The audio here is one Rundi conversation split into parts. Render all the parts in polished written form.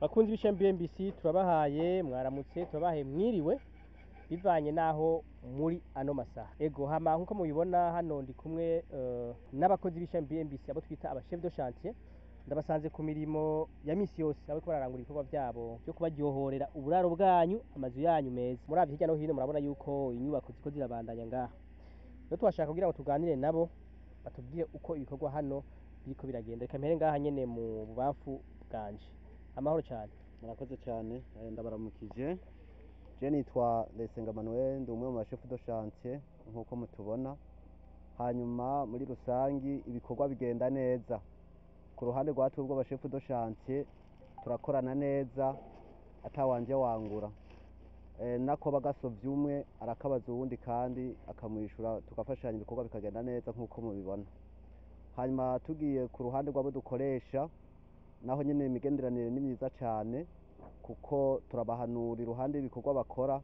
Bakunzi b'ishami BMBC, turabahaye mwaramutse, turabahaye mwiriwe bivanye naho muri ano masaha. Ego, hama nkuko mubibona hano ndi kumwe n'abakozi b'ishami BMBC, abo twita aba chef de chantier. Ndabasanze ku mirimo ya misi yose, abariko bararangura ibikorwa vyabo vyo kubaryohorera uburaro bwanyu, amazu yanyu meza. Muravye hirya no hino murabona yuko inyubako ziko zirabandanya ngaha. Rero twashaka kugira ngo tuganire nabo, batubwire uko ibikorwa hano biriko biragenda. Reka mpere ngaha nyene mu bubamfu bwanje. Amahoro cyane. Murakoze cyane, ndabaramukije. Je nitwa Ndayisenga Manuel, ndi umwe mu ba chef de chantier nk'uko mutubona. Hanyuma muri rusangi ibikorwa bigenda neza. Ku ruhande rwa twebwe aba chef de chantier turakorana neza atawanje wangura. Nako bagasovye umwe arakabaza uwundi kandi akamwishura, tugafashanya, ibikorwa bikagenda neza nk'uko mubibona. Hanyuma tugiye ku ruhande rw'abo dukoresha, naho nyene imigenderanire ni myiza cyane, kuko turabahanura iruhande y'ibikorwa bakora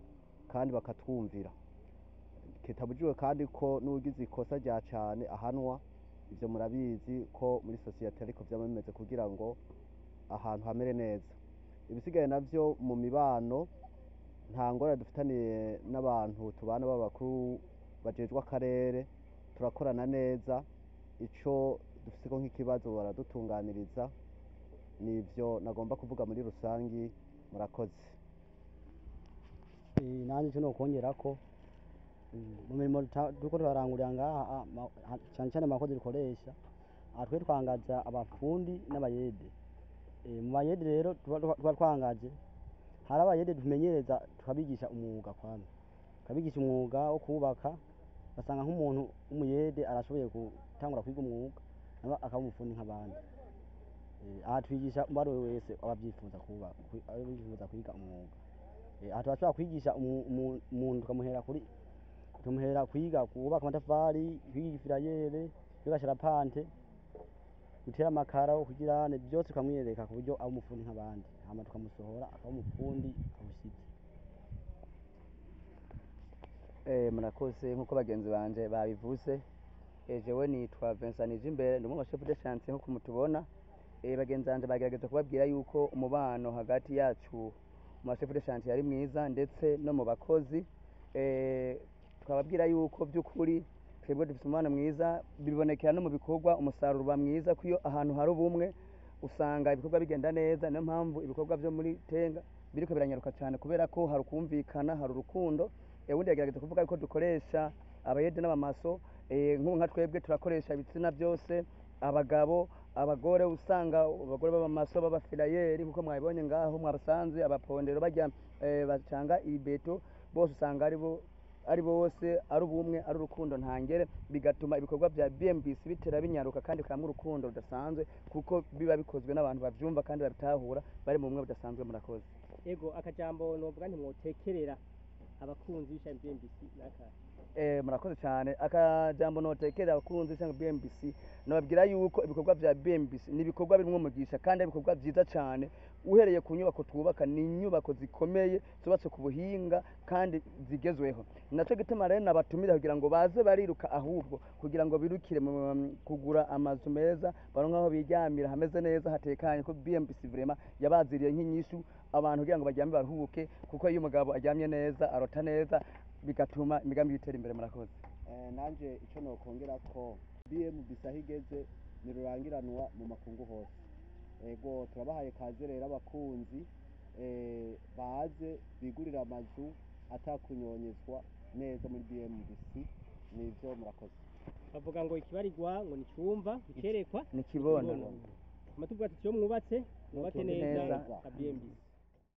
kandi bakatwumvira. Kitabujijwe kandi ko n'ugize ikosa rya cane ahanwa. Ivyo murabizi ko muri sosiyete ariko vyama bimeze kugira ngo ahantu hamere neza. Ibisigaye navyo mu mibano, nta ngorane dufitaniye n'abantu tubana b'abakuru bajejwe akarere, turakorana neza. Ico dufiseko nk'ikibazo baradutunganiriza. Nivyo nagomba kuvuga muri rusangi, murakoze. Nanjye icyo nokongera ko mu mirimo turiko turarangurira ngaha, cane cane mu bakozi dukoresha aha, twe twangaza abafundi n'abayede. Mu bayede rero tuba twangaje, hari abayede tumenyereza, tukabigisha umwuga kwanza, tukabigisha umwuga wo kubaka. Ugasanga nk'umuntu w'umuyede arashoboye gutangura kwiga umwuga, nawe akaba umufundi nk'abandi. Aha twigisha uwo ari we wese aba avyifuza kuba aba yifuza kwiga umwuga. Aha turashobora kwigisha umuntu, tukamuhera kuri, tumuhera kwiga kubaka amatafari, kwiga ifirayere, kwiga charpente, gutera amakaro, kugira byose tukamwereka ku buryo aba umufundi nk'abandi, hama tukamusohora akaba umufundi awushitse. Murakoze. Nk'uko bagenzi banje babivuze, jewe nitwa Vincent Nijimbere, ndi umwe mu chef de chantier nk'uko mutubona. Bagenzi banje bagerageje kubabwira yuko umubano hagati yacu mu ba chef de chantier ari mwiza, ndetse no mu bakozi. Tukababwira yuko by'ukuri twebwe dufite umubano mwiza, bibonekera no mu bikorwa, umusaruro uba mwiza, ko iyo ahantu hari ubumwe usanga ibikorwa bigenda neza. Niyo mpamvu ibikorwa byo muri Tenga biriko biranyaruka cyane, kubera ko hari ukumvikana, hari urukundo. Ubundi yagerageza kuvuga yuko dukoresha abayede n'abamaso. Nk'ubu nka twebwe turakoresha ibitsina byose, abagabo, abagore. Usanga abagore b'abamaso, b'abafirayeri, nkuko mwabibonye ngaho mwabasanze, abapondero bajya bacanga ibeto, bose usanga ari bo, ari bose, ari ubumwe, ari urukundo ntangere, bigatuma ibikorwa bya BMBC bitera binyaruka kandi bikabamo urukundo rudasanzwe, kuko biba bikozwe n'abantu bavyumva kandi babitahura, bari mu bumwe budasanzwe. Murakoze. Ego, akajambo novuga ntimwotekerera abakunzi b'ishami BMBC nakahe? Murakoze cyane. Akajambo notekera abakunzi cyangwa BMBC, nababwira yuko ibikorwa vya BMBC ni ibikorwa birimwo umugisha kandi ari ibikorwa vyiza cyane. Uhereye ku nyubako twubaka, ni inyubako zikomeye zubatse ku buhinga kandi zigezweho. Naco gituma rero nabatumira kugira ngo baze bariruka, ahubwo kugira ngo birukire mu kugura amazu meza, baronke aho biryamira hameze neza, hatekanye, ko BMBC vraiment yabaziriye nk'inyishu abantu kugira ngo baryame baruhuke, kuko iyo umugabo aryamye neza arota neza, bigatuma imigambi itera imbere. Murakoze. Nanje ico nokongera ko BMBC aho igeze ni rurangiranwa mu makungu hose. Ego, turabahaye kaze rero abakunzi, baze bigurira amazu atakunyonyezwa neza muri BMBC. Nivyo, murakoze. Bavuga ngo ikibarirwa ngo nicumva, ikerekwa nikibona. Amatuvuga ati iyo mwubatse, mwubake neza neza. nka BMBC.